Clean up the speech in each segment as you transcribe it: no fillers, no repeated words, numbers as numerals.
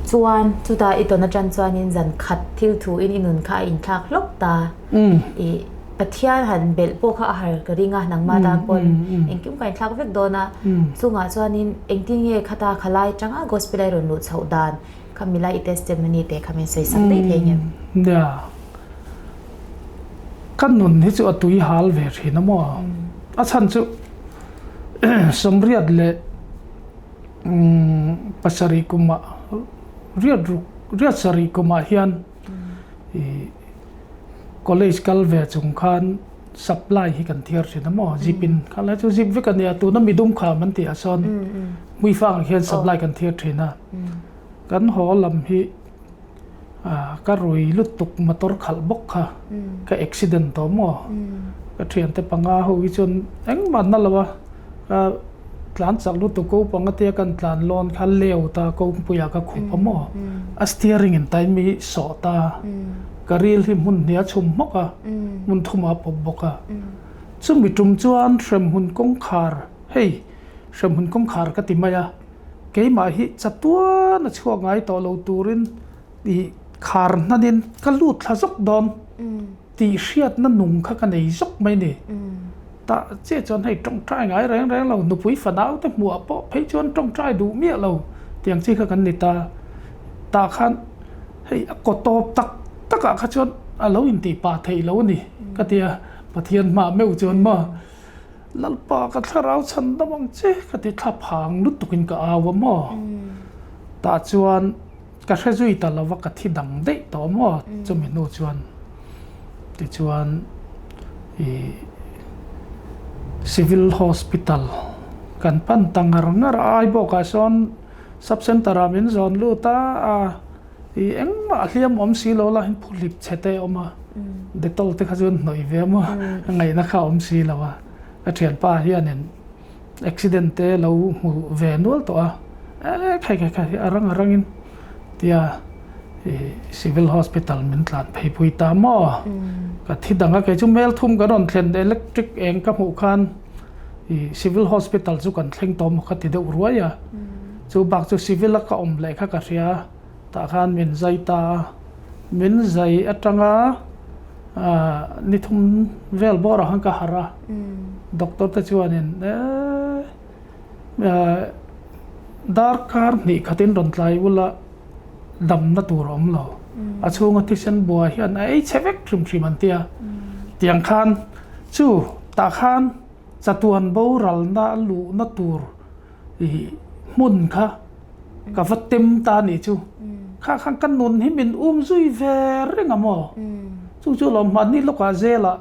Chuan chutah i tawn atang chuanin zan khat thil thu in i nun kha a inthlak hlawk ta. I Pathian han belh pawh kha a har ka ring a, nangmah tan pawn engkim ka inthlak vek dawn a. Chungah chuanin engtin nge khata khalai atanga gospel a i rawn luh chhoh dan kha milai i testimony te kha min sawi sak daih thei ngem? Nia, ka nun hi chu a tui hal ve thin a maw? A chhan chu sawmriat leh pasarih kumah riat ruk riat sarih kumah hian ih college kal ve chung khan supply hi kan thiar thin a maw zip in kha lai chu zip vek a nia tuna midum kham an tih ah sawn hmuifang ah hian supply kan thiar thin a kan haw lam hi ah ka rui lutuk motor khalh bawk kha ka accident tawh maw ka thiante panga ho hi chuan engmah an na lo a ka tlan chak lutuk ko panga tia kan tlan lawn kha leu ta kawngpui ah ka khup a maw a steering in time hi sawh ta ka ril hi hmun hnih a chhum hmawk a hmun thum ah a pawp bawk a chumi tum chuan hremhmun kawngkhar hei hremhmun kawngkhar ka ti mai a keimah hi chatuan a chhuak ngai tawh lo turin ih khar hnanin ka lut thla zawk dawn. Tih hriatna nung kha ka nei zawk mai ni. Tah chiah chuan hei tawngtai ngai reng reng lo, nupui fanau te hmuh ah pawh phei chuan tawngtai duh miah lo tiang chi kha kan ni ta. Tah khan hei a kaw tawp tak tak ah kha chuan a lo intih pah theih lo a ni ka ti a, Pathian hmah meuh chuan maw Lalpa ka thlarau chhan dam ang che ka ti thla phang lutuk in ka au a maw. Tah chuan. Ka hre zui ta lo va, ka thi dang daih tawh maw chumi hnu chuan tichuan ih civil hospital kan pan ta ngar ngar a, ai bawkah sawn sub center ah min zawn lut a, ih engmah hliam awm si lo la phuhlip chhe te a awm a, dettol te kha chuan hnawih ve maw ngaihna kha a awm si lo a, ka thianpa hianin. Accident te lo hmu ve nual tawh a, e khai khai khai a rang a rangin tia ih civil hospital min tlan phei pui ta maw? Ka thi dang a kei chu mel thum kan rawn thlen electric eng ka hmuh khan ih civil hospital chu kan thleng tawh maw ka ti deuh ruai a, chu bak chu civil a ka awm leh kha ka hria tah khan min zai ta a, min zai atanga ni thum vel bawrah khan ka harh a, doctor te chuanin eee darkar hnih khatin rawn tlai ula damna tur a awm lo, a chhunga thisen buai hian a ei chhe vek hrim hrim an ti a, tiang khan chu tah khan chatuan boralna luhna tur ih hmun kha ka va tem ta a nih chu kha khan ka nun hi min um zui ve reng a maw chu chu lawm hmanni lawkah zelah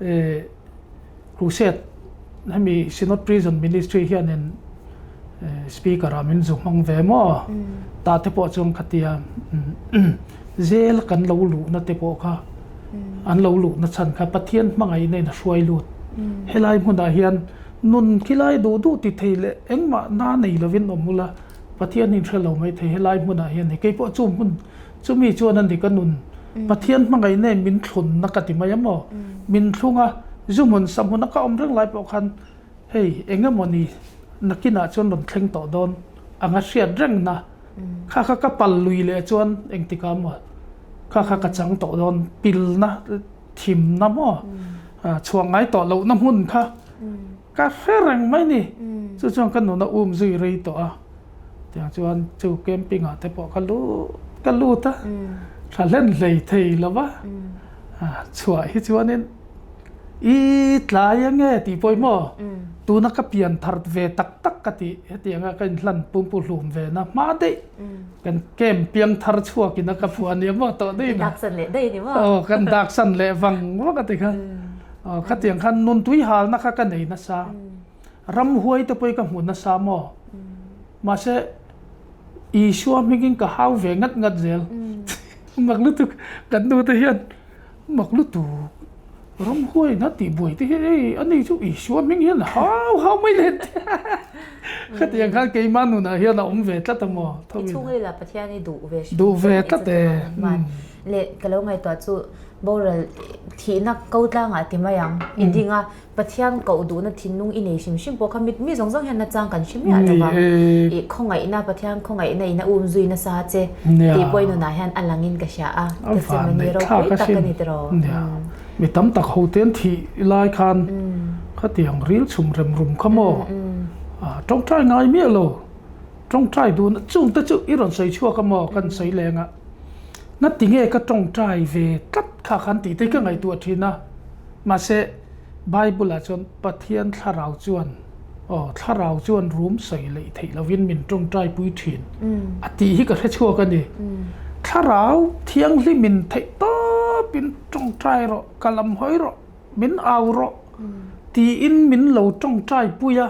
eh crusade hemi synod prison ministry hianin eh speaker ah min zu hmang ve maw tah te pawh chuan khatia zel kan lo luhna te pawh kha an lo luhna chhan kha Pathian hmangaihna in a hruai lut helai hmunah hian. Nun khi lai duh duh ti thei leh engmah na nei lovin awm ula, Pathian hi in hre lo mai thei helai hmunah hian ni. Keipawh chu hmun chumi chuan a ni ka nun Pathian hmangaih nen min thlunna ka ti mai a maw? Min thlung a, zu hmun sa hmuna ka awm reng lai pawh khan hei eng emaw ni nakinah chuan rawn thleng tawh dawn anga hriat rengna kha kha ka pal lui leh chuan engtikah maw kha kha ka chang tawh dawn pilna thimna maw chhuah ngai tawh lohna hmun kha ka hre reng mai ni chu chuan ka nuna um zui rei tawh a tiang chuan chu camping ah te pawh ka lu ka lut a tha hlen hlei thei lo va chhuah hi chuanin i tlai ange tih pawh hi maw tuna ka pian thar ve tak tak ka tih hetianga ka inhlan pumpu hlum ve na hma daih Kan camp piang thar chhuak in a ka phuah nia maw tawh daih na. Dak san leh daih ni maw? Aw kan dak san leh vang vang a ti kha. Aw khatiang khan nun tui hal na kha ka nei nasa. Ram huai te pawh hi ka hmu nasa maw? Mahse Isua hmingin ka hau ve ngat ngat zel. Mak lutuk kan nu te hian mak lutuk ram huai na tih buai te hi ei ani chu Isua hming hian hau hau mai le khatiang khan keimah nunah hian a awm ve tlat a maw tho in. I chhungril ah Pathian i duh ve hrim duh ve tlat e. Le ka lo ngaihtuah chu Boral thihna ko tlangah ti mai ang. I ding a, Pathian koh duhna thinlung i nei hrim hrim pawh kha mi zawng zawng hian nachang kan hre miah lo vang. I khawngaihna, Pathian khawngaihna in a um zui nasa che tih pawh i nunah hian a langin ka hria a. A van neih thlak a sin. Mi tam tak ho ten thih lai khan khatiang ril chhum rem rum kha maw tawngtai ngai miah lo. Tawngtai duhna chungte chu i rawn sawi chhuak a maw kan sawi leng a. Na tinge ka tawngtai ve tlat kha khan tih te ka ngaihtuah thin a. Mahse, Bible ah chuan Pathian thlarau chuan aw thlarau chuan rum sawi leih theih lovin min tawngtai pui thin a tih hi ka hre chhuak a ni. Thlarau thianghlimin theih tawpin tawngtai rawh, ka lam hawi rawh, min au rawh tiin min lo tawngtai pui a,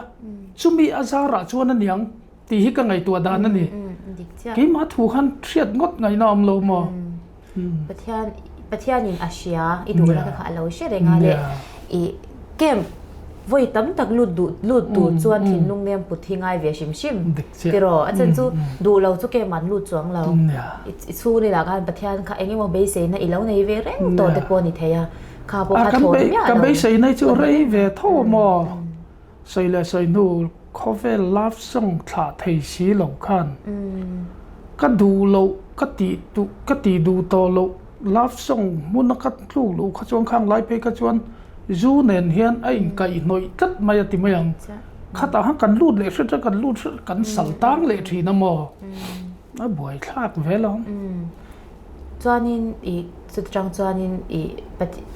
chumi a zarah chuan a niang tih hi ka ngaihtuah dan a ni. Keimah thu khan hriat ngawt ngaihna awm lo maw? Pathian Pathianin a hria i duhna te kha a lo hre reng a le i camp vawi tam tak lut duh lut tur chuan thinlung nem put hi ngai ve hrim hrim tiraw a chan chu duh lo chu camp an lut chuang lo i chhungril ah khan Pathian kha eng emaw beiseina i lo nei ve reng tawh te pawh a ni thei a kha pawh kha thawn miah lo ka beiseina chu rei ve tho maw sawi leh sawi hnu Khawvel love song thlah thei si lo khan ka duh loh ka tih duh ka tih duh tawh loh love song hmuna ka tluk luh kha chuan khang lai phei kha chuan zu nen hian a inkaihhnawih tlat mai a ti mai ang. Khatah khan kan lut leh hret a kan lut hret kan sal tang leh thin a maw? A buaithlak ve lo. Chuanin i chutang chuanin i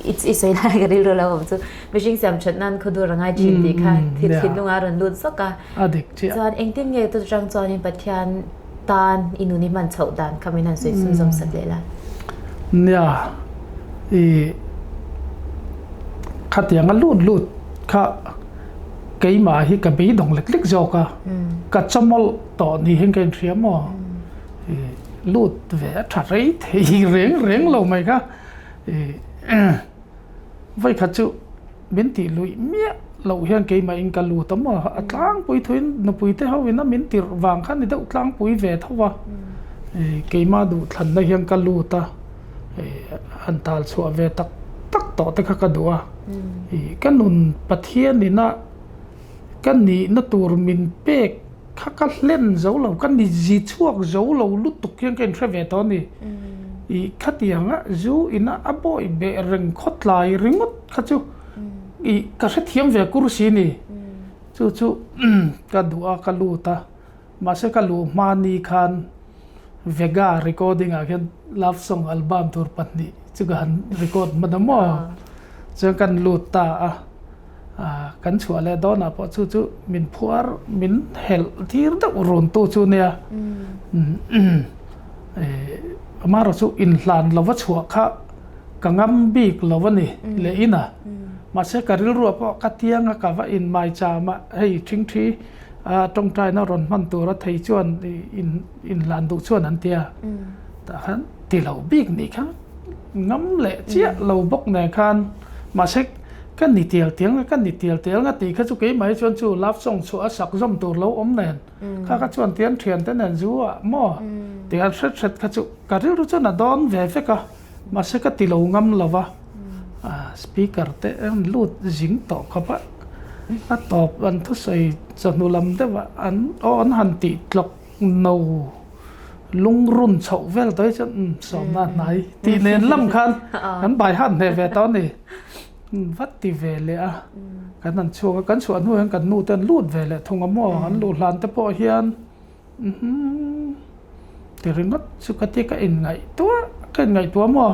i sawi lai ka rilru lo awm chu mihring siam that nan khawdur a ngai thin tih kha thil thinlung a rawn lut zawk a. A dik chiah. Chuan engtin nge chutang chuanin Pathian tan i nun i hman chhoh dan kha min han sawi chhunzawm sak leh la. Nia i khatiang a lut lut kha keimah hi ka beidawng lek lek zawk a ka chawmawlh tawh ni hian ka inhria maw. Lut ve a tha rei thei reng reng lo mai kha vawi khat chu min tih luih miah loh hian keimah in ka lut a maw a tlangpui thuin nupui te ho in a min tirh vang kha ni deuh tlangpui ve tho va keimah duh thlanna hian ka lut a han tal chhuah ve tak tak tawh te kha ka duh a ka nun Pathian ina ka nihna tur min pek Kha ka hlen zo lo, ka ni zi chhuak zo lo lutuk hian ka inhre ve tawh a ni. I khatianga zu ina a bawi beh reng khawtlai ringawt kha chu i ka hrethiam ve kursi ni. Chu chu ka duh a, ka lut a. Mahse ka luh hma ni khan Vega recording ah khian love song album tur pahnih chu ka han record hman a maw. Chuan kan lut ta a. Kan chhuah leh dawnah pawh chu chu min phuar min helh tir deuh run tu chu nia amaherawh chu inhlan lova chhuah kha ka ngam bik lo a ni leh in a mahse ka rilruah pawh ka tiang a ka va in mai cham a hei thingthi a tawngtaina rawn hman tur a thei chuan inhlan duh chuan an tia tah khan ti lo bik nih kha ngam leh chiah lo bawk nen khan mahse Ka ni tial tial nga, ka ni tial tial nga tih kha chu keimah hi chuan chu love song chhuah a sak zawm tur lo awm nen kha kha chuan tian thian te nen zu ah maw tih an hret hret kha chu ka rilru chuan a dawn ve vek a mahse ka ti lo ngam lo va speaker te an lut zing tawh khawp a a tawp an thusawi chawhnu lam deuh ah an aw an han tih tlawk no. Lungrun chhoh vel tawh hi chuan umm sawmna hnai tih nen lam khan kan bai han hneh ve tawh a ni. Vat ti ve leh a, kan han chhuak a, kan chhuah hnu hian kan nu te an lut ve leh thung a maw, an luh hlan te pawh hian umm ti ringawt chu ka tia ka inngaihtuah ka inngaihtuah maw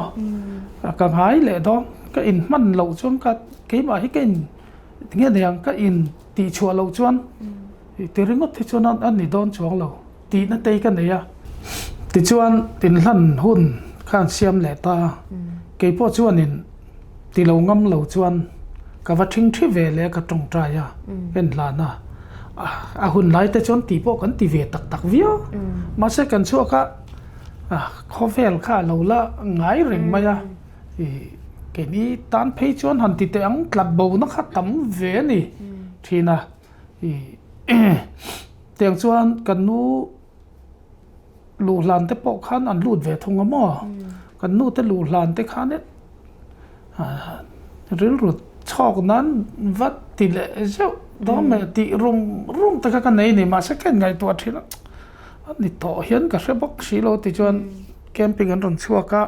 ka ngai leh dawn ka inhman loh chuan ka keimah hi ka in tinge niang ka in tih chhuah loh chuan ti ringawt hi chuan a ni dawn chuang lo. Tihna te ka nei a. Tichuan inhlan hun khan siam leh ta a, keipawh chuanin ti lo ngam lo chuan ka va thing thi ve leh ka tawngtai a, ka inhlan a. A hun lai te chuan tih pawh kan ti ve tak tak viau. Mahse kan chhuak a, khawvel kha a lo la ngai reng mai a, keini tan phei chuan han ti teh ang tlat bo na kha tam ve a ni thin a. Tiang chuan kan nu luhlan te pawh khan an lut ve thung a maw? Kan nu te luhlan te khan e Rilru chhawk nan vat ti leh zeuh dawn mai tih rum rum te kha ka nei ni mahse ka inngaihtuah thin a, a ni tawh hian ka hre bawk si lo tichuan camping an rawn chhuak a,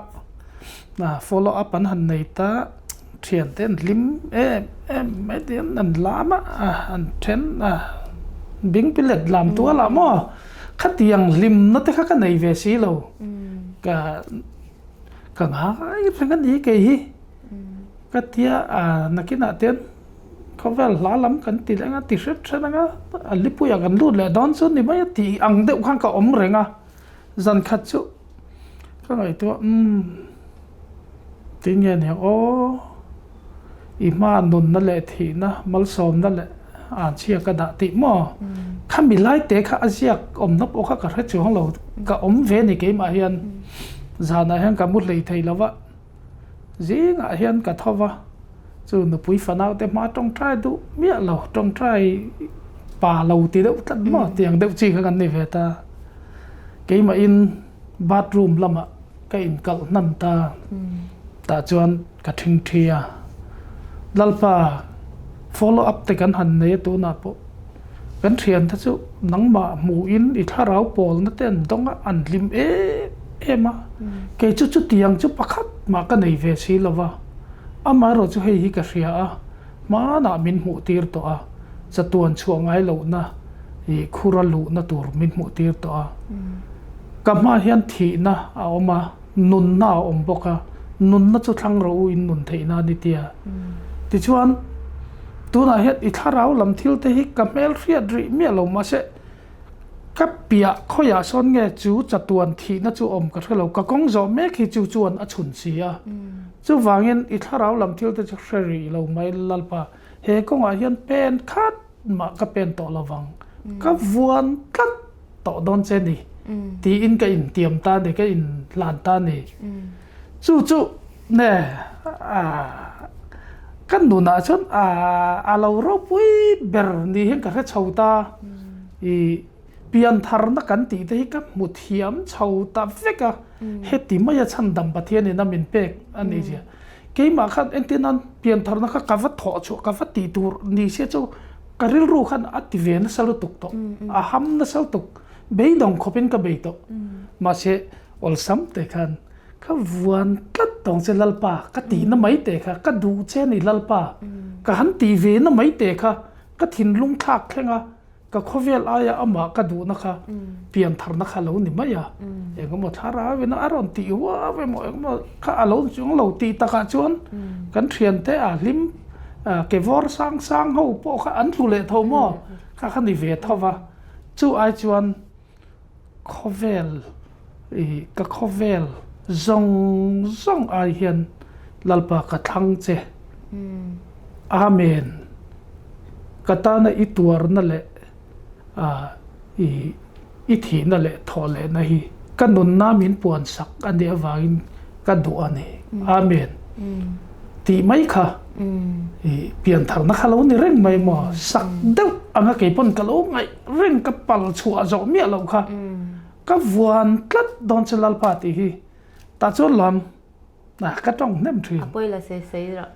follow up an han nei ta thian te an hlim em em mai te hian an lam a, an then a bing pilet lam tual ah maw khatiang hlimna te kha ka nei ve si lo ka Ka ngai reng a ni kei hi. Ka tia a nakinah te khawvel hla lam kan ti leh anga ti hret hret anga a lipuiah kan lut leh dawn chu ni mai a tih ang deuh khan ka awm reng a. Zan khat chu ka ngaihtuah umm tinge niang aw i hma nunna leh thihna malsawmna leh an chhia ka dah tih maw khami lai te kha a ziak awmna pawh kha ka hre chuang lo ka awm ve ni keimah hian zanah hian ka mu hlei thei lo va zingah hian ka tho va chu nupui fanau te hma tawngtai duh miah lo tawngtai pa lo ti deuh tlat maw tiang deuh chi kha kan ni ve ta keimahin bathroom lamah ka inkalh hnan ta tah chuan ka thingthi a, Lalpa follow up te kan han nei a tunah pawh kan thiante chu nangmah hmuhin i thlarau pawlna te an dawng a, an hlim em em a, kei chu chutiang chu pakhat mah ka nei ve si lo va, amaherawh chu hei hi ka hria a, hmanah min hmuh tir tawh a, chatuan chhuah ngai lohna ih khura luhna tur min hmuh tir tawh a, ka hma hian thihna a awm a. Nunna a awm bawk a, nunna chu thlang rawh u in nun theihna a ni tia. Tichuan, tunah hian i thlarau lam thil te hi ka hmel hriat rih miah lo mahse ka piah khawiah sawn nge chu chatuan thihna chu awm ka hre lo, ka kawng zawh mek hi chu chuan a chhun si a. Chuvangin i thlarau lam thil te chu hre rih lo mai Lalpa, he kawngah hian pen khat mah ka pen tawh lovang, ka vuan tlat. tawh dawn che ni tiin ka intiam ta ni ka inhlan ta ni chu chu ne ka nunah chuan a lo ropui ber ni hian ka hre chho ta i pian tharna kan tih te hi ka hmu thiam chho ta vek a heti maia chhandam Pathianin a min pek a ni zia keimah khan entir nan pian tharna kha ka va thawh chhuah ka va tih tur ni se chu Ka rilru khan a ti ve nasa lutuk tawh, a ham nasa lutuk, beidawng khawpin ka bei tawh. Mahse, awlsam te khan ka vuan tlat tawng che Lalpa, ka tihna mai te kha, ka duh che a ni Lalpa, ka han tih ve na mai te kha, ka thinlung thlak thleng a, ka khawvel aia amah ka duhna kha piantharna kha lo ni mai a. Engemaw thlarau ina a rawn tih huau emaw engemaw kha a lo chuang lo tih takah chuan kan thiante a hlim Ke vawr sang sang ho pawh kha an tlu leh tho maw? Kha kha ni ve tho va. Chu ai chuan khawvel i ka khawvel zawng zawng ai hian Lalpa ka thlang che. Amen. Ka tana i tuarna leh i i thihna leh thawh lehna hi ka nunna min puan sak a nih avangin ka duh a ni. Amen. Tih mai kha i piantharna kha lo ni reng mai maw? Sak deuh anga kei pawn ka lo ngaih reng ka pal chhuah zawh miah loh kha ka vuan tlat dawn che Lalpa tih hi tah chuan lam A ka tawng hnem thin. A pawi la sei sei rawh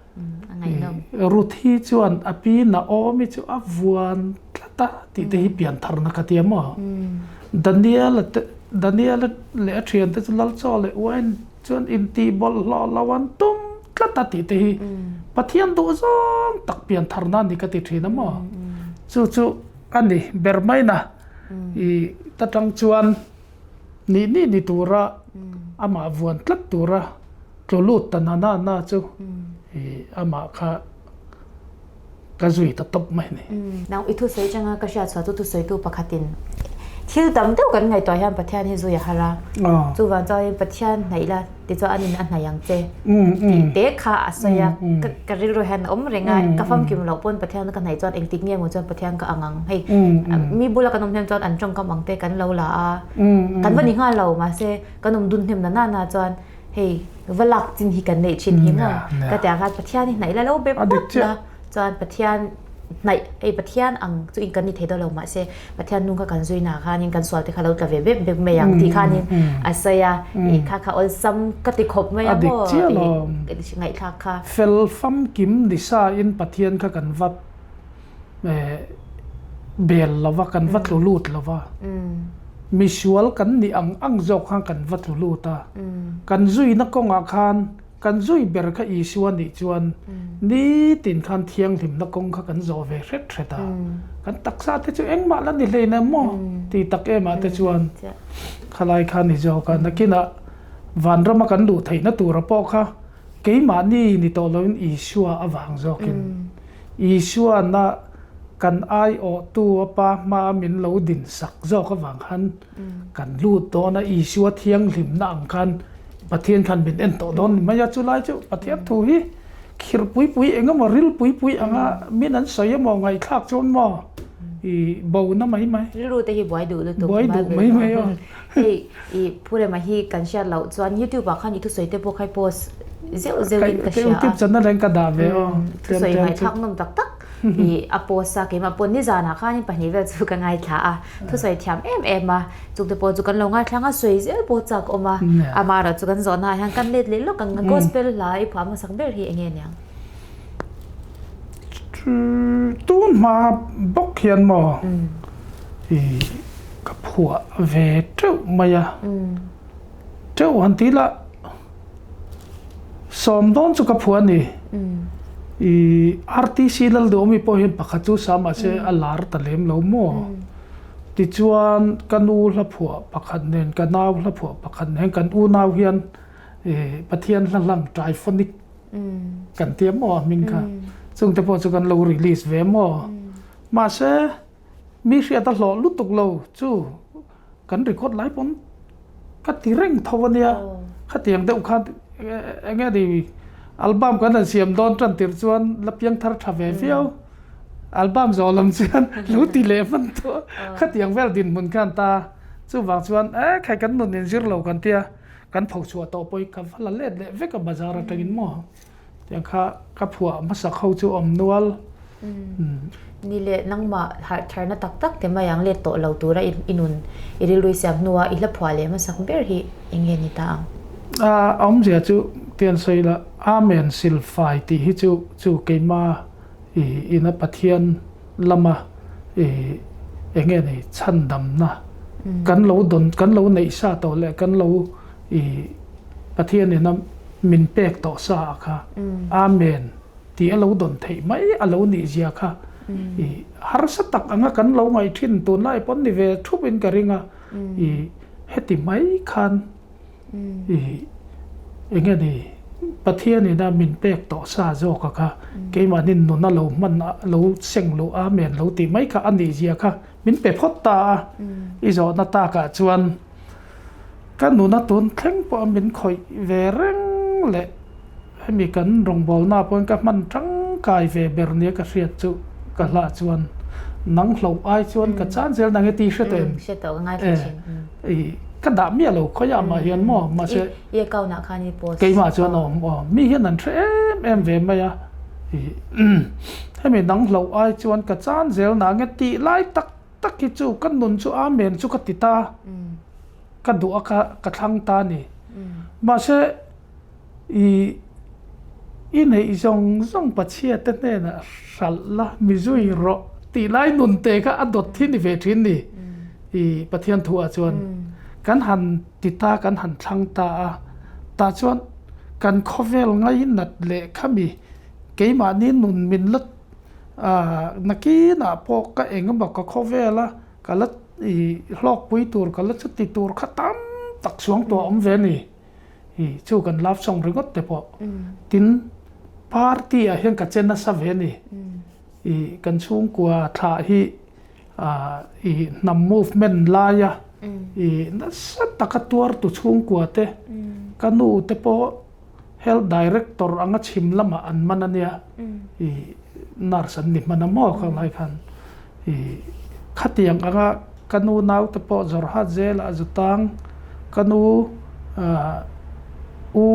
a ngaihnawm. Ruthi chuan a pi Naomi chu a vuan tlat a tih te hi piantharna ka ti a maw? Daniel te Daniel leh a thiante chu lal chaw leh uain chuan intih bawlhhlawh lo an tum tlat a tih te hi Pathian duh zawng tak piantharna a ni ka ti thin a maw? Chu chu a ni ber mai na i ta tang chuan Nih nih ni tura amah vuan tlat tura tlu lut ta na na na chu i amah kha ka zui ta tawp mai ni. Nang i thusawi changa ka hriat chhuah chu thusawitu pakhatin thil tam deuh kan ngaihtuah hian Pathian hi zui a har a, chuvang chuanin Pathian hnaih la tichuan anin a hnaih ang che tih te kha a sawi a, ka rilru hian a awm reng a, ka famkim loh pawn Pathian ka hnaih chuan engtik nge maw chuan Pathian ka ang ang hei mi bula kan awm hnem chuan an tawngkam ang te kan lo la a, kan va ni nghal lo mahse kan awm dun hnem na na na chuan hei va lak chin hi kan neih thin hi maw ka ti ang khan Pathian hi hnaih la lo be phawt la chuan Pathian. hnaih hei Pathian ang chu in kan ni thei dawn lo mahse Pathian nung kha kan zui na khanin kan sual te kha lo tla ve bek bek mai ang tih khanin a sawi a i kha kha awlsam ka ti khawp mai a maw i ngaihthlak kha. Fel famkim ni sa in Pathian kha kan va bel lo va kan va tlu lut lo va misual kan nih ang ang zawk khan kan va tlu lut a kan zuina kawngah khan Kan zui ber kha Isua nih chuan nitin khan thianghlimna kawng kha kan zawh ve hret hret a, kan taksa te chu engmah la ni hlein em maw ti tak em ah te chuan khalai kha ni zawk a, nakinah vanrama kan luh theihna tura pawh kha keimahni ni tawh loin Isua avang zawkin Isua na kan aiawhtu a pa hmaa min lo din sak zawk avang khan Kan lut dawn a, Isua thianghlimna ang khan Pathian khan min en tawh dawn ni mai a, chulai chu Pathian thu hi khirh pui pui eng emaw ril pui pui anga min an sawi emaw ngaihthlak chuan maw i bo na mai mai. Rilru te hi buai duh lutuk Buai duh mai mai aw. Hei i Phurema hi kan hriat loh chuan YouTube ah khan i thusawi te pawh kha i post zeuh zeuh in ka hria a. Ka YouTube channel ah hian ka dah ve aw. Thusawi ngaihthlak nawm tak tak. I a post a keimah pawh nizanah khanin pahnih vel chu ka ngaithla a thusawi thiam em em a chungte pawh chu kan lo ngaithla ang a sawi zel pawh chak awm a amaherawh chu kan zawhna ah hian kan let leh lawk ang gospel hla i phuah hmasak ber hi eng nge niang? Tun hma bawk hian maw i ka phuah ve teuh mai a teuh han tih lah Sawm dawn chu ka phuah a ni. I RTC Lalduhawmi pawh hian pakhat chu sa mahse a lar ta lem lo maw? Tichuan ka nu hla phuah pakhat nen ka nau hla phuah pakhat nen kan unau hian Pathian hla hlang triphonic kan tia maw a hming kha. Chungte pawh chu kan lo release ve maw? Mahse mi hriat a hlawh lutuk lo chu kan record lai pawn ka ti reng tho a nia khatiang deuh khan eng nge ni album kan han siam dawn tan tir chuan la piang thar tha ve viau album zawh lam chuan lo ti leh hman tawh khatiang vel dinhmun khan ta chuvang chuan e khai kan nun inzir lo kan tia kan pho chhuah tawh pawh hi ka va la let leh vek a bazar atangin maw. Tiang kha ka phuah hmasak ho chu awm nual. Ni leh nangmah harh tharna tak tak te mai ang let tawh lo tura i nun i rilru i siam hnua i hla phuah leh hmasak ber hi eng nge ni ta ang? A awmzia chu tian sawi la, Amen silfai tih hi chu chu keima i ina Pathian lama i eng nge ni chhandamna kan lo dawn kan lo neih sa tawh leh kan lo i Pathian ina min pek tawh sa ah kha Amen tih a lo dawn theih mai a lo nih zia kha i harsa tak anga kan lo ngaih thin tunlai pawn ni ve thup in ka ring a i heti mai khan i enge ni Pathian ina min pek tawh sa zawk a kha keimahni nun a lo hman a lo seng luh Amen lo tih mai kha a nih zia kha min pe phawt ta a i zawhna takah chuan Ka nuna tun thleng pawh a min khawih ve reng leh hemi kan rawngbawlna pawhin ka hman tangkai ve ber nia ka hriat chu ka hlah chuan nang hloh ai chuan ka chan zel nang e ti hre tawh em? Hre tawh ka ngaithla thin. I ka dah miah lo khawiah mah hian maw mahse I account ah khan i post keimah chuan a awm aw mi hian an hre em em ve mai a i hemi nang hloh ai chuan ka chan zel nang e tih lai tak tak hi chu ka nun chu amen chu ka ti ta ka duh a ka ka thlang ta a ni mahse i i neih zawng zawng pachhia te hnenah hralh la mi zui rawh tih lai nun te kha a dawt hi ni ve thin ni i Pathian thu ah chuan kan han ti ta kan han thlang ta a tah chuan kan khawvel ngainat leh khami keimahni nun min la Nakinah pawh ka eng emaw ka khawvel a, ka la i hlawkpui tur, ka la chuti tur kha tam tak chuang tawh a awm ve a ni. I chu kan love song ringawt te pawh. Tin, party ah hian ka che nasa ve a ni. I kan chhungkua thlah hi i hnam movement laia i nasa taka tuartu chhungkua te, ka nu te pawh Health Director anga chhim lamah an man a nia, i nurse an ni hman a maw kha lai khan i khatiang anga ka nu naute pawh Jorhat zelah zu tang ka nu u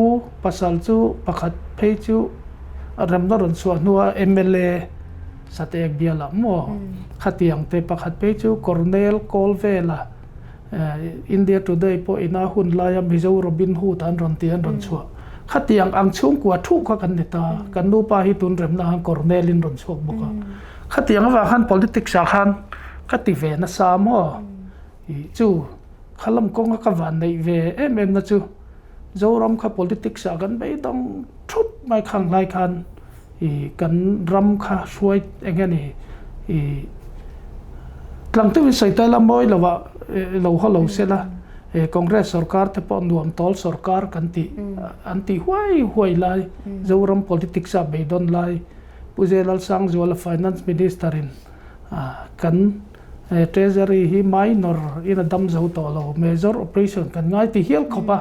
pasal chu pakhat phei chu remna rawn chhuah hnua mla. Satek bialah maw khatiang te pakhat phei chu Cornel Kawlvela India Today pawh ina hun laia Mizo Robin Hood an rawn ti an rawn chhuah. Khatiang ang chhungkua thuh kha kan ni ta. Kan nupa hi tun remna khan Cornel in rawn chhuak bawk a. Khatiang avang khan politics ah khan ka ti ve nasa maw ih chu khalam kawnga ka van neih ve em em na chu Zoram kha politics ah kan beidawng thup mai khang lai khan ih kan ram kha hruai eng nge ni ih tlang deuhin sawi ta ila mawi lo ah lo haw lo se la ih Congress sorkar te pawh nuam tawl sorkar kan tih an tih huai huai lai Zoram politics a beidawn lai Pu Zelalsangzuala Finance Minister in kan Treasury hi minor in a dam zo tawh lo major operation kan ngai ti hial khawp a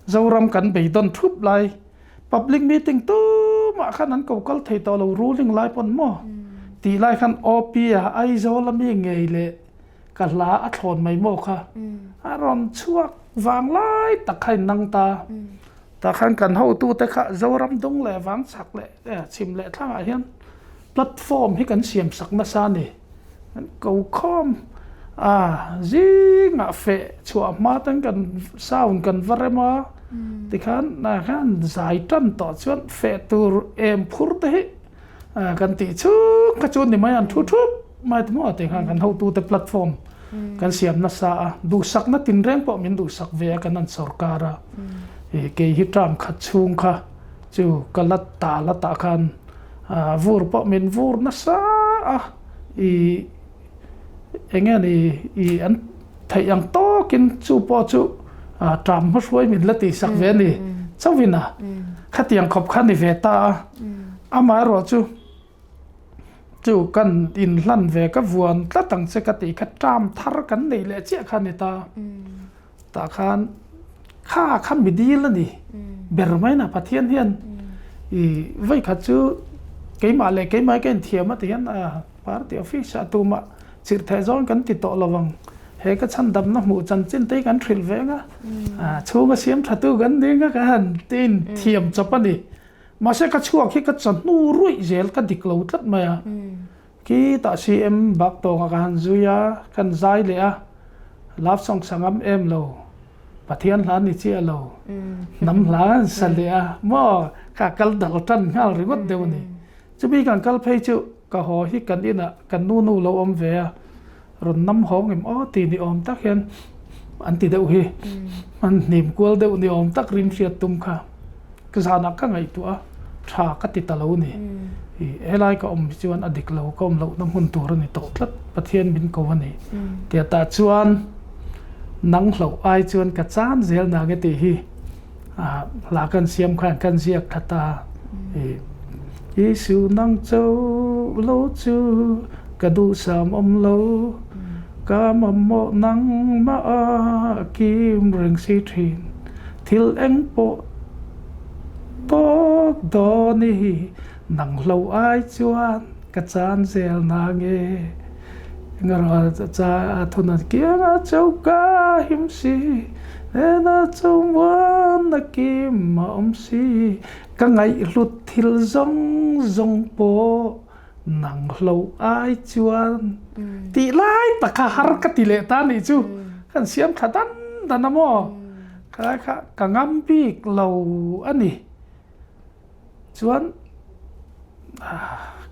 Zoram kan beidawn thup lai. Public meeting tumah khan an ko kal thei tawh lo ruling lai pawn maw tih lai khan OP a Aizawl a mi ngei leh ka hla a thlawn mai maw kha a rawn chhuak vang lai tak kha in nang ta tah khan kan hotute kha Zoram dung leh vang chak leh chhim leh thlangah hian platform hi kan siam sak nasa a ni. Kan ko khawm a, zingah feh chhuah hma ten kan sound kan va rem a, tikhan ah khan zai tan tawh chuan feh tur em phur te hi kan tih chhung kha chu ni mai an thu thup mai te maw tikhan kan hotute platform kan siam nasa a, duhsakna tinreng pawh min duhsak ve a kan han sawrkar a, kei hi term khat chhung kha chu ka la ta la tah khan. Vur pawh min vur nasa a, i eng nge ni i an theih ang tawkin chu pawh chu ṭam hmahruai min la tihsak ve a ni chauhin a, khatiang khawp kha ni ve ta a, amaherawh chu chu kan inhlan ve ka vuan tlat ang che ka tih kha ṭam thar kan neih leh chiah kha a ni ta. Tah khan kha kha mi dil a ni. Ber mai na Pathian hian i vawi khat chu keimah leh keimah ka inthiam a ti hian a party office ah tumah chirh theh zawn kan ti tawh lo ang. He ka chhandamna hmuh chanchin te hi kan hrilh ve ang a, chhunga siam tha tu kan ding a ka han ti inthiam chawp a ni. Mahse ka chhuak hi ka chawhnu ruih zel ka dik lo tlat mai a. Khi tah CM bak tawnga ka han zui a, kan zai leh a, love song sa ngam em lo, Pathian hla ni chiah lo, hnam hla an sa leh a, maw ka kal dal tan nghal ringawt deuh a ni. Chumi kan kal phei chu ka haw hi kan inah kan nu nu lo awm ve a, rawn nam hawng em aw ti ni awm tak hian an ti deuh hi, an hnim kual deuh ni awm tak rim hriat tum kha. Ka zanah ka ngaihtuah a, tha ka ti ta lo ni. I helai ka awm hi chuan a dik lo, ka awm lohna hmun tur a ni tawh tlat, Pathian min ko a ni. Tia tah chuan nang hloh ai chuan ka chan zel na nge tih hi hla kan siam khan kan ziak thla ta. I Isu nang cho lo chu ka duhsam awm lo, ka mamawh nangmah a kim reng si thin. Thil eng pawh tawk dawn i nang hlo ai chuan ka chan zel na nge? Engaraw cha a thun a kiang a choka him si nena chungmuan a kim a awm si ka ngaihhlut thil zawng zawng pawh nang hlo ai chuan tih lai tak kha har ka ti leh ta nih chu kan siam tha dan dan a maw khalai kha ka ngam bik lo a ni chuan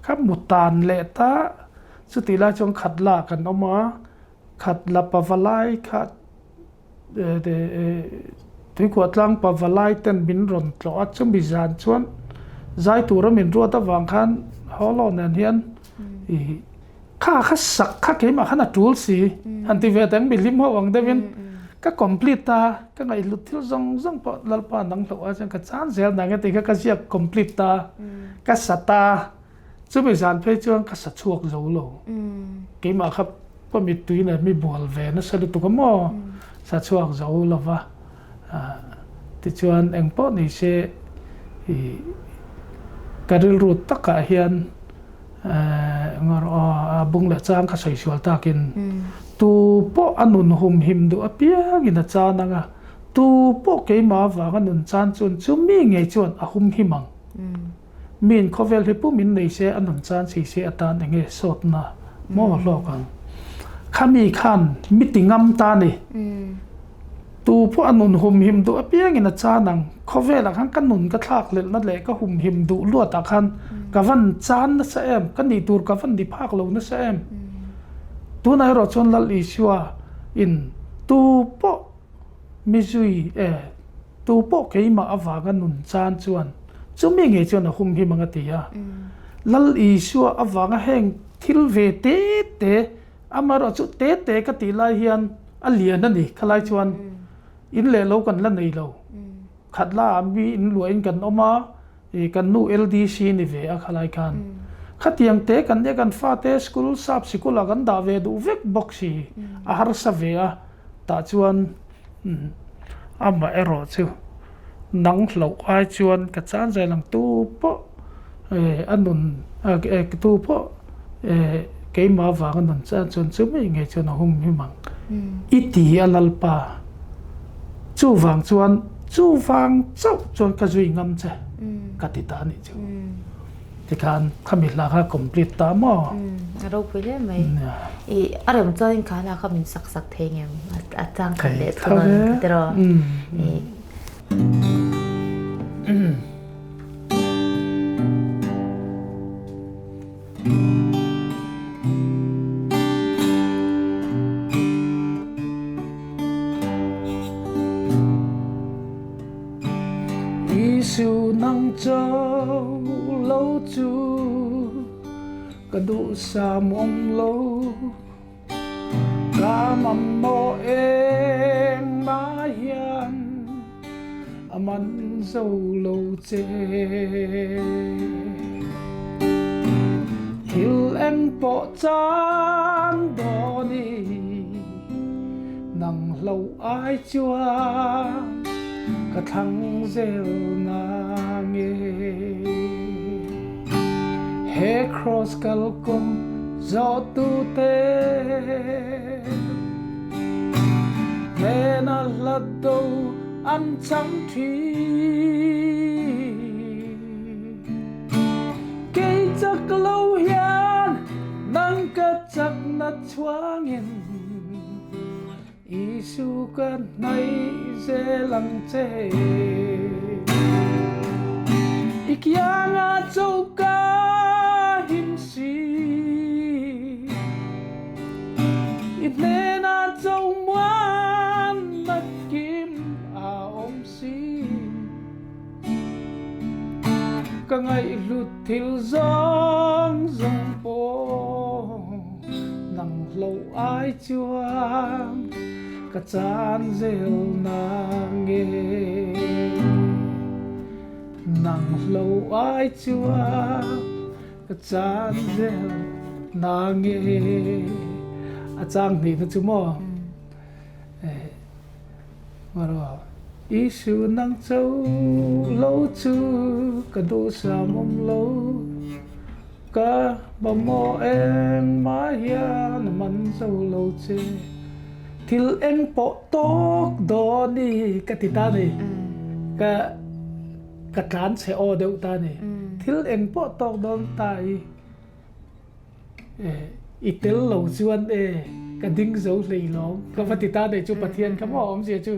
ka mu tan leh ta chutih lai chuan khat la kan awm a khat la pavalai kha Tuikhuah tlang pa valai ten min rawn tlawh a, chumi zan chuan zai tura min ruat avang khan Holo nen hian ih kha kha sak kha keimah khan a tul si han ti ve teng mi hlim ho ang deuhin ka complete ta, ka ngaihhlut thil zawng zawng pawh Lalpa nang hloh a chuan ka chan zel nang e tih kha ka ziak complete ta, ka sa ta. Chumi zan phei chuan ka sa chhuak zo lo. Keimah kha ka mittui nen mi bual ve nasa lutuk a maw? Sa chhuak zo lo va. Tichuan eng pawh ni se ih ka rilru takah hian a bung leh chang ka sawi sual takin tu pawh a nun hum him duh apiangin a chan ang a, tu pawh keimah avanga nun chan chuan chumi ngei chuan a hum him ang. Miin khawvel hi pum in nei se a nun chan si se atan enge sawtna maw hlawk ang. Khami khan mi ti ngam ta ni. Tu pawh a nun humhim duh apiangin a chan ang. Khawvelah khan ka nun ka thlak lelhna leh ka humhim duh luatah khan ka van chan nasa em, ka nih tur ka van ni phak lo nasa em. Tunah erawh chuan Lal Isua in tu pawh mi zui e, tu pawh keimah avanga nun chan chuan chumi ngei chuan a humhim ang a ti a. Lal Isua avanga heng thil ve te te Amaherawh chu te te ka tih lai hian a lian a ni. Khalai chuan in leh lo kan la nei lo. Khat la ah mi in luahin kan awm a, ih kan nu LDC ni ve a khalai khan. Khatiang te kan nia kan fate school sap sikul ah kan dah ve duh vek bawk si a harsa ve a. Tah chuan amaherawh chu nang hloh ai chuan ka chan zel ang tu pawh a nun tu pawh keimah avanga nun chan chuan chu mai ngei chuan a hum him ang i ti a Lalpa chuvang chuan chuvang chauh chuan ka zui ngam che ka ti ta a nih chu. Tikhan khami hla kha complete ta maw? A ropui hle mai. I a rem chuan in kha hla kha min sak sak thei ngem a chang khat leh thung ang tiraw. Isu nang chauh lo chu ka duhsam awm lo, ka mamawh engmah hian a man zo lo che. Thil eng pawh chan dawn i nang hlo ai chuan ka thlang zel na nge. He cross kalkawng zawhtu te hnena hlat do an chang thin. Kei chak lo hian nang ka chak na chuangin Isu ka hnaih zel ang che. I kianga choka him si, I hnena cho muan na kim a awm si. Ka ngaihhlut thil zawng zawng pawh nang hlo ai chuan ka chan zel na nge. Nang hlo ai chuan ka chan zel na nge. A chang hnih na chu maw? Isu nang cho lo chu ka duhsam awm lo, ka mamawh engmah hian a man zo lo che. Thil eng pawh tawk dawn i ka ti ta ni, ka ka tlan chhe aw deuh ta ni. Thil eng pawh tawk dawn ta i. I tel lo chuan e ka ding zo hlei lawm ka va ti ta nei chu Pathian kha maw awmzia chu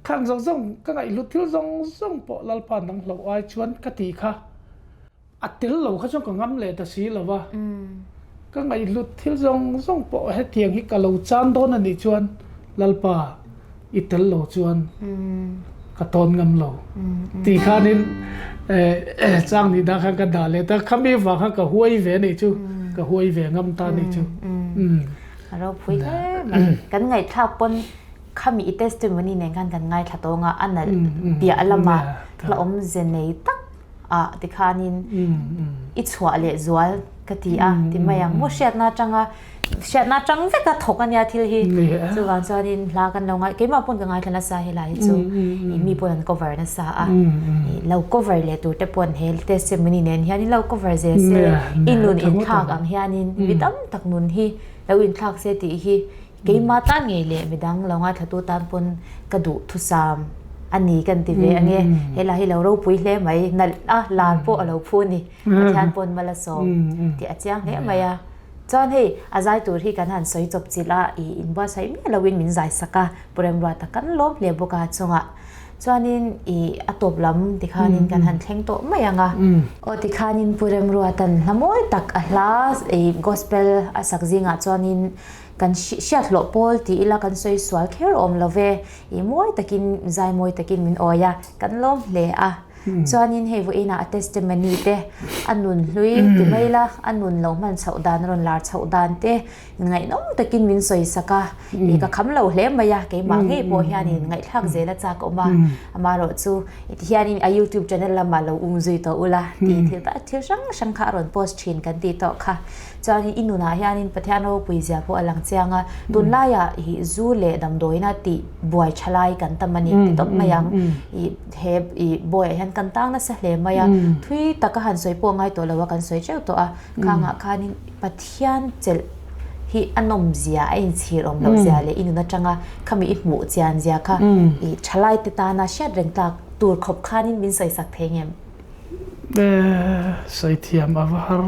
khang zawng zawng ka ngaihhlut thil zawng zawng pawh Lalpa nang hloh ai chuan ka tih kha a tel lo kha chuan ka ngam leh ta si lo va ka ngaihhlut thil zawng zawng pawh hetiang hi ka lo chan dawn a nih chuan Lalpa i tel lo chuan ka tawn ngam lo tih khanin chang nih dah khan ka dah leh ta khami vang khan ka huai ve nih chu ka huai ve ngam ta nih chu. A ropui hle mai. Kan ngaihthlak pawn khami i testimony nen khan kan ngaithla tawng a, a nalh piah lama hla awmze nei tak ah tikhanin i chhuah leh zual ka ti a ti mai ang maw hriatna atanga hriatna atang veka thawk ania thil hi chuvang chuanin hla kan lo ngai keimah pawn ka ngaithla nasa helai hi chu ih mi pawn an cover nasa a ih lo cover leh tur te pawn he testimony nen hianin lo cover zel se i nun inthlak ang hianin mi tam tak nun hi lo inthlak se tih hi keimah tan ngei leh midang lo ngaithla tu tan pawn ka duh thusam. a ni kan ti ve ange. He la hi lo ropui hle mai, nalh a, lar pawh a lo phu a ni. Pathian pawn mal a sawm tih a chiang hle mai a. Chuan hei a zai tur hi kan han sawi chawp chilh a, i inbuatsaih miah loin min zai sak a, Pu Remruata kan lawm hle bawk a chungah. Chuanin i a tawp lam tikhanin kan han thleng tawh mai ang a. Aw tikhanin Pu Remruata'n hla mawi tak a hla i gospel a sak zingah chuanin kan hriat hlawh pawl ti ila kan sawi sual kher awm lo ve, i mawi takin zai mawi takin min awi a, kan lawm hle a. Chuanin hei vawiinah a testimony te, a nun hlui ti mai la, a nun lo hman chhoh dan, a rawn lar chhoh dan te ngaihnawm takin min sawi sak a, i ka kham lo hle mai a, keimah ngei pawh hianin ngaihthlak zel a chak awm a, amaherawh chu ti hianin a youtube channel lamah lo um zui tawh ula tih thil thil hrang hrang kha a rawn post thin kan tih tawh kha. Chuanin i nunah hianin Pathian ropui zia pawh a lang chiang a, tunlaiah i zu leh damdawiina tih buai tha lai kan tam a ni ti tawp mai ang. I he i bawiah hian kan tang nasa hle mai a, thui taka han sawi pawh ngai tawh lo a kan sawi teuh tawh a, khangah khanin Pathian chelh hi a nawm zia a inchhir awm loh zia leh i nun atanga khami i hmuh chian zia kha i thalai te tana hriat reng tlak tur khawp khanin min sawi sak thei ngem? Sawi thiam a va har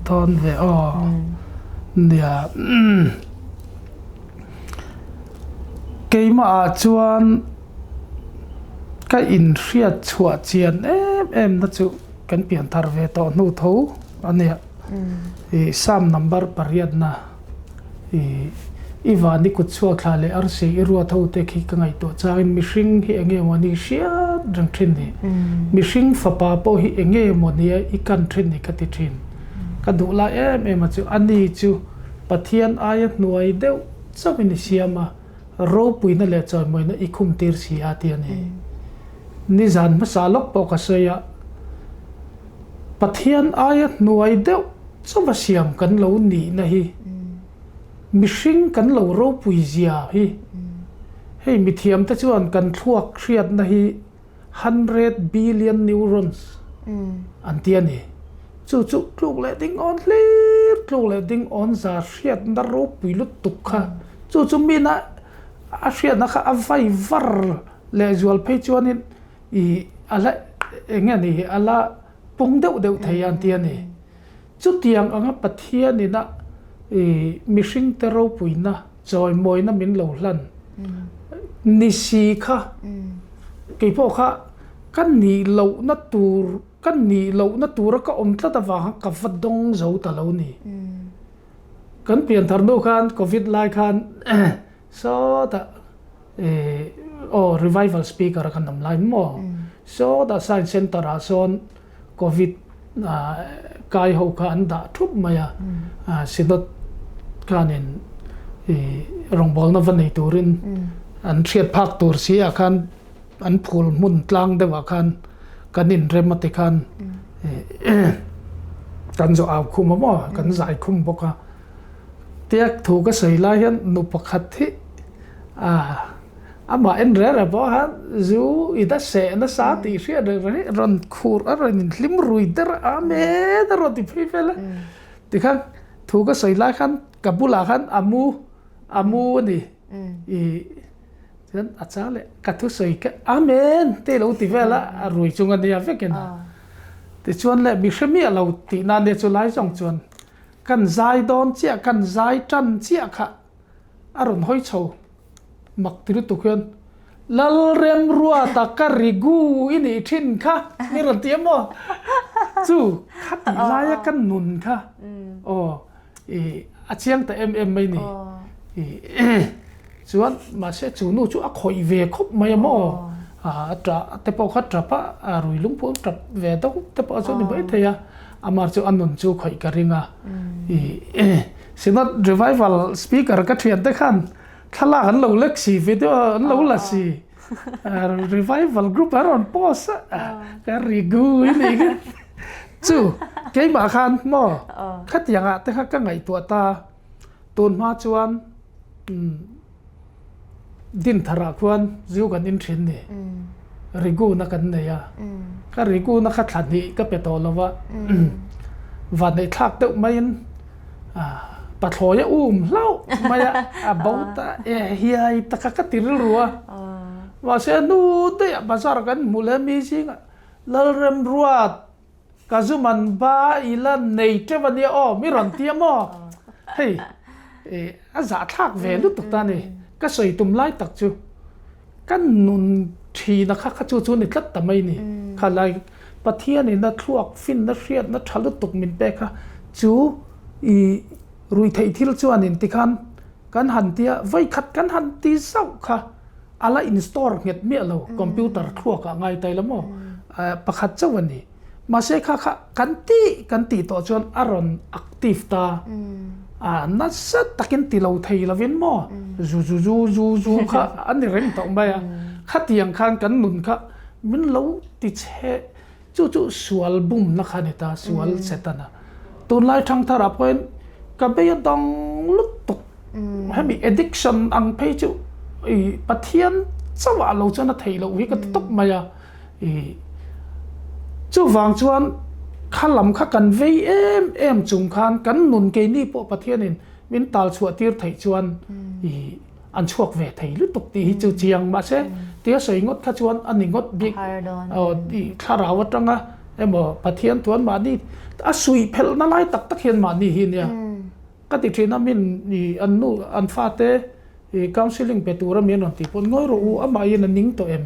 dawn ve aw. Nia keimah ah chuan ka inhriat chhuah chian em em na chu kan pian thar ve tawh hnu tho a nia. Ih Psalm number pariatna ih i van i kut chhuak thla leh arsi i ruat ho te khi ka ngaihtuah changin mihring hi eng nge maw ni hriat reng thin ni. Mihring fapa pawh hi eng nge maw nia i kan thin ni ka ti thin. Ka duh lai em em a chu a ni chu Pathian aia hnuai deuh chauhin i siam a, ropuina leh chawimawina i khum tir si a ti a ni. Nizan hmasa lawk pawh ka sawi a. Pathian aia hnuai deuh chauha siam kan lo nihna hi mihring kan lo ropui zia hi hei mithiamte chuan kan thluak hriatna hi 100 billion neurons an ti a ni. Chu chu tluk leh ding awn hlir, tluk leh ding awn za hriatna ropui lutuk kha chu chu mina a hriatna kha a vai var lehzual phei chuanin I a la eng nge ni hi a la pung deuh deuh thei an ti a ni. Chutiang anga Pathian ina i mihringte ropuina chawimawina min lo hlan ni si kha keipawh kha ka nih lohna tur ka nih lohna tura ka awm tlat avang kha ka va dawng zo ta lo ni. Kan pianthar hnu khan covid lai khan sawtah Aw revival speaker a kan awm lai maw saw dah science center ah sawn covid kai ho kha an dah thup mai a synod khanin rawngbawlna va nei turin an hriat phak tur si ah khan an phul hmun tlang deuh ah khan kan inrem a ti khan kan zawh au khum a maw kan zai khum bawk a tiak thu ka sawi lai hian nu pakhat hi Amah en reng reng pawh khan zu i da seh nasa tih hriat reng reng hi rawn khur a rawn inhlim rui der a amen a rawn ti phei vel a. Tikhan thu ka sawi lai khan ka bulah khan a mu a mu a ni i chuan a chang leh ka thusawi kha amen te lo ti vel a a rui chung a nia vekin a. Tichuan leh mi hre miah lo tih nan nia chu lai zawng chuan kan zai dawn chiah kan zai tan chiah kha A rawn hawi chho mak ti lutuk hian, Lalremruata ka rigu i nih thin kha mi rawn ti em aw? Chu kha tih laia ka nun kha aw i a chiang ta em em mai ni. Chuan mahse chu nu chu a khawih ve khawp mai a maw? A tah te pawh kha tap a, a rui lung pawh tap ve deuh te pawh chu a ni maithei a, amah chu a nun chu khawih ka ring a i. Synod Revival Speaker ka thian te khan thlalak an lo lek si, video an lo la si. Revival group an rawn post a, ka ri gui ni kha. Chu keimah khan maw khatiang ah te kha ka ngaihtuah ta, tun hma chuan Dinthar ah khuan zu kan in thin ni, rigu na kan nei a, ka rigu na kha thla hnih ka pe tawh lo va, vanneih thlak deuh maiin pathlawi a um hlauh mai a, a bo ta e hiai taka ka ti rilru a. Mahse nu daih ah bazar kan hmu leh mi zingah Lalremruat ka zu man ba i la nei teuh a nia aw mi rawn ti a maw? Hei a zahthlak ve lutuk ta a ni. Ka sawi tum lai tak chu ka nun thina kha kha chu chu ni tlat ta mai ni. Kha lai Pathianin a thluak finna hriatna tha lutuk min pek kha chu i ruihtheih thil chuanin tikhan kan han tia vawikhat kan han ti zauh kha a la in-store nghet miah lo computer thluakah ngai ta ila maw pakhat chauh a ni. Mahse kha kha kan tih kan tih tawh chuan a rawn active ta a nasa takin ti lo thei lovin maw zu zu zu zu zu kha a ni reng tawh mai a. Khatiang khan kan nun kha min lo ti chhe chu chu sual bumna kha a ni ta sual setana. Tunlai thangtharah pawhin ka bei a dang lutuk hemi addiction ang phei chu ih Pathian chauhah lo chuan a theih loh hi ka ti tawp mai a. Ih chuvang chuan kha lam kha kan vei em em chung khan kan nun keini pawh Pathianin min tal chhuah tir theih chuan ih an chhuak ve thei lutuk tih hi chu chiang mahse tia sawi ngawt kha chuan a ni ngawt bik aw ih thlarau atanga emaw Pathian chuan mahni a suih phelhna lai tak tak hian mahni hi nia. Ka ti thin a min i an nu an fate i counselling pe tur a mi an rawn tih pawh ngawi rawh u amah hian a ning tawh em?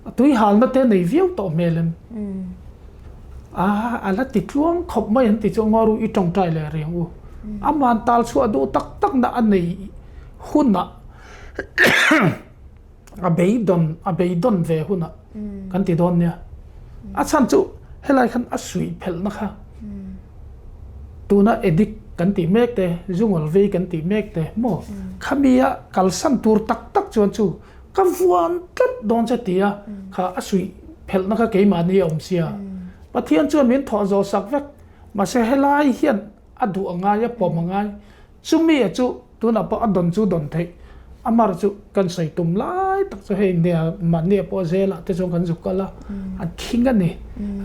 A tui halna te nei viau tawh hmel em? A a la ti tluang khawp mai an ti chu ngawi rawh u i tawngtai leh reng u. Aman tal chhuah duh tak tak na a nei hunah a beidawn a beidawn ve hunah kan ti dawn nia. A chhan chu helai khan a suih phelhna kha tuna addict kan tih mek te zungawl vei kan tih mek te maw khamia kalsan tur tak tak chuan chu ka vuan tlat dawn che tia kha a suih phelhna kha keimahni a awm sia. Pathian chuan min thawh zawh sak vek mahse helai hian a duh a ngai a pawm a ngai chumi a chu tunah pawh a dawn chu dawn theih a mar chu kan sawi tum lai tak chu hei nia mahni pawh zelah te chuan kan zuk kal a an khing a ni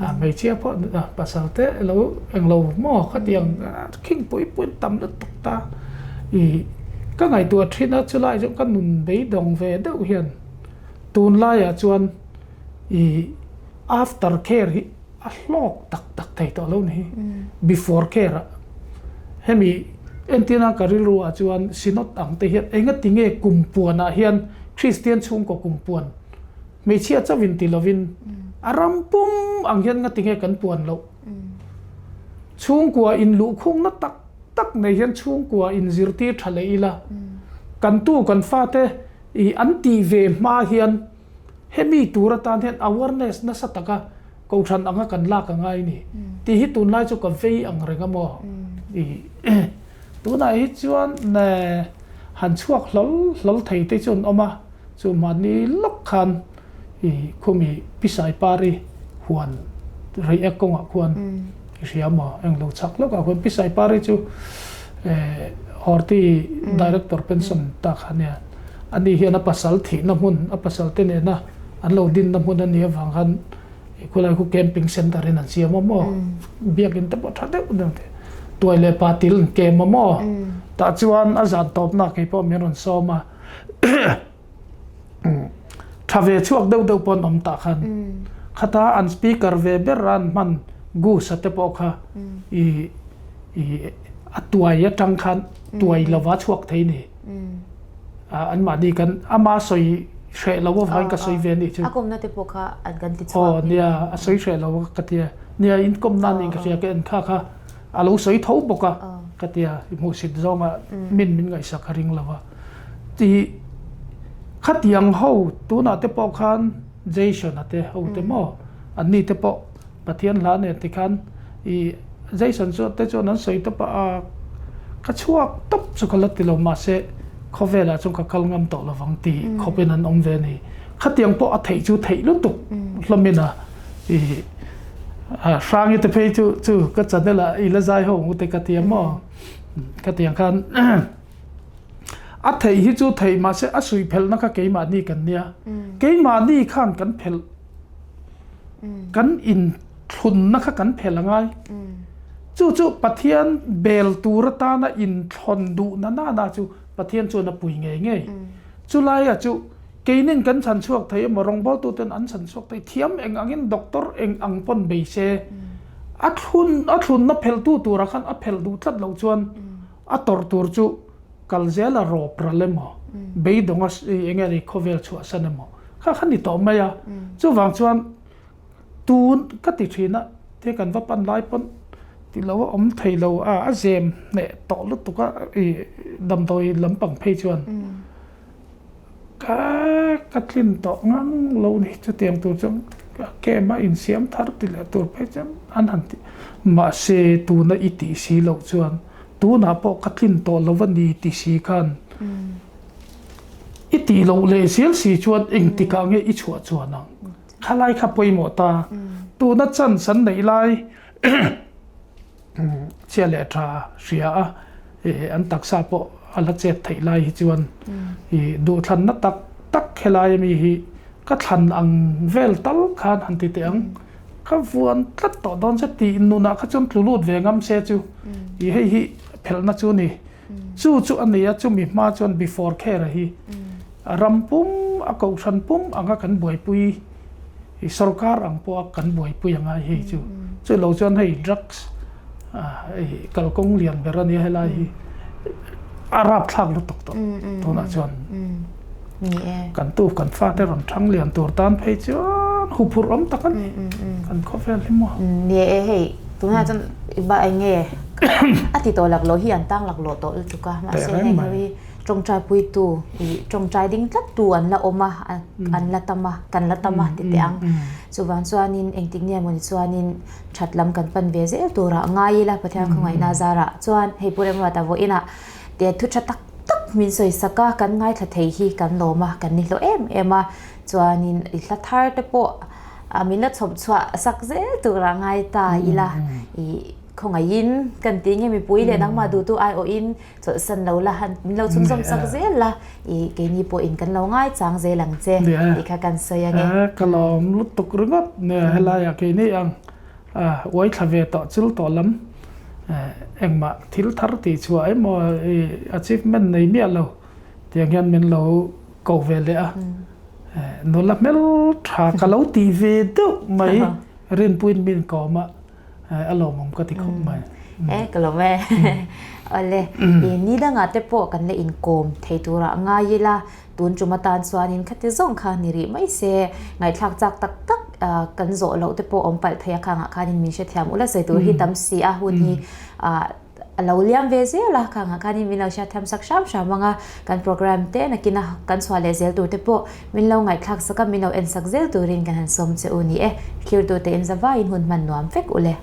a hmeichhia pawh pasal te lo englo maw khatiang khing pui pui tam lutuk ta ih ka ngaihtuah thin a chulai chu ka nun beidawng ve deuh hian tunlaiah chuan ih after care hi a hlawk tak tak thei tawh lo ni hi before care ah hemi entirna ka rilru ah chuan synod ang te hian enga ti nge kum puan ah hian Christian chhungkaw kum puan hmeichhia chauh in ti lovin a ram pum ang hian nga ti nge kan puan loh chhungkua in luhkhung na tak tak nei hian chhungkua in zirtir tha leh ila kan tu kan fate ih an tih ve hma hian Hemi tur atan hian awareness nasa taka kohhran anga kan lak a ngai ni tih hi tunlai chu ka vei ang reng a maw? I tunah hi chuan han chhuak hlawl hlawl thei te chu an awm a, chu mahni lawk khan i khumi Pisai Pari huan Reiek kawngah khuan i hria maw? Englo chhak lawkah khuan Pisai Pari chu Horti Director pension ta kha nia. Ani hian a pasal thihna hmun, a pasal te nena an lo dinna hmun a nih avang khan khulai khu camping center in an siam a maw, biakin te pawh tha deuh deuh te, tuai leh pa til an kem a maw, tah chuan a zan tawpna kei pawh min rawn sawm a, tha ve chhuak deuh deuh pawh an awm tah khan, khata an speaker ve ber a an hman goose a te pawh kha i i a tuai atang khan tuai lova chhuak thei ni. An mahni kan ama sawi hreh lo avangin ka sawi ve anih chu. A kawmna te pawh kha an kan ti chhuak. Aw nia a sawi hreh lo ka tia. Nia in kawmna niin ka hria ka en kha kha a lo sawi tho bawk a ka tia i hmuhsit zawnga min min ngaihsak a ring lo a. Ti khatiang ho tunah te pawh khan Jason a te ho te maw an ni te pawh Pathian hla nen tikhan i Jason chu te chuan an sawi tawp a, a ka chhuak tawp chu ka la ti lo mahse khawvelah chuan ka kal ngam tawh lovang tih khawpin an awm ve a ni. Khatiang pawh a theih chu theih lutuk hlawmin a i Hrangi te phei chu chu ka channel ah i la zai ho ang u te ka ti a maw khatiang khan a theih hi chu theih mahse a suih phelhna kha keimahni kan nia keimahni khan kan phelh Kan inthlunna kha kan phelh a ngai. Chu chu Pathian bel tur atana inthlawn duhna nana chu Pathian chuan a pui ngei ngei. Chulaia chu Keinin kan chhan chhuak thei emaw rawngbawltuten an chhan chhuak thei thiam eng angin doctor eng ang pawn bei se a thlun a thlunna phelhtu turah khan a phelh duh tlat loh chuan a tawrh tur chu kal zel a rawp ral emaw beidawng a eng nge ni khawvel chhuahsan emaw kha kha ni tawh mai a. Chuvang chuan tun ka ti thin a te kan va pan lai pawn ti lo a awm thei lo a a zem hneh tawh lutuk a ih damdawi lampang phei chuan. Ka ka tlin tawh ngang lo ni chutiang tur chuan kem a insiam thar ti leh tur phei chuan an han ti mahse tuna i tih si loh chuan tunah pawh ka tlin tawh lo a ni ti si khan i tih loh leh zel si chuan engtikah nge i chhuah chuan ang khalai kha pawimawh ta tuna chance an neih lai Chhia leh tha hria a, an taksa pawh a la chet theih lai hi chuan duhthlanna tak tak helai ami hi ka thlan ang vel tal khan han ti teh ang. Ka vuan tlat tawh dawn che tih nunah kha chuan tlu lut ve ngam se chu i hei hi phelhna chu a ni. Chu chu a ni a, chumi hma chuan before care hi a ram pum a kohhran pum anga kan buaipui. I sorkar ang pawha kan buaipui a ngai hei chu. Chu lo chuan hei drugs hei kalkawng lian ber a nia helai hi a rapthlak lutuk tawh tunah chuan kan tu kan fate rawn thang lian tur tan phei chuan huphurh awm tak a ni kan khawvel hi maw. Ni e hei tunah chuan i ba eng nge a ti tawh laklawh hi an tang laklawh tawh lutuk a mahse heng ho hi Tawngtai puitu ih tawngtai ding tlat tu an la awm a, an la tam a, kan la tam a ti teh ang. Chuvang chuanin engtik nge mawni chuanin that lam kan pan ve zel turah ngai ila Pathian khawngaihna zarah chuan hei Pu Remruata vawiinah te thu tha tak tak min sawi sak a, kan ngaithla thei hi kan lawm a, kan ni hlawh em em a. Chuanin i hla thar te pawh min la chhawp chhuah sak zel turah ngai ta ila ih khawngaihin kan ti nge mipui leh nangmah duhtu aiawhin Chawlhsan lo la, han min lo chhunzawm sak zel la, i keini pawhin kan lo ngai chang zel ang che tih kha kan sawi ange. Ka lawm lutuk ringawt nia helaiah keini ang uai thla ve tawh chil tawh lam engmah thil thar tih chhuah emaw i achievement nei miah lo tiang hian min lo ko ve leh a, nula hmel tha ka lo tih ve deuh mai rinpuiin min kawm a. A lawmawm ka ti khawp mai. E ka lawm e. Awle i ni dangah te pawh kan la inkawm thei turah ngai ila tun tum atan chuanin khati zawng kha ni rih mai se ngaihthlak chak tak tak kan zawh loh te pawh awm palh thei a khangah khanin min hrethiam ula sawi tur hi tam si a hun hi A lo liam ve zel a, khangah khanin min lo hriat tham sak hram hram ang a, kan program te nakina kan chhuah leh zel tur te pawh min lo ngaihthlak sak a, min lo en sak zel turin kan han sawm che u ni e. Thlir tute in zavaiin hun hman nuam vek u le.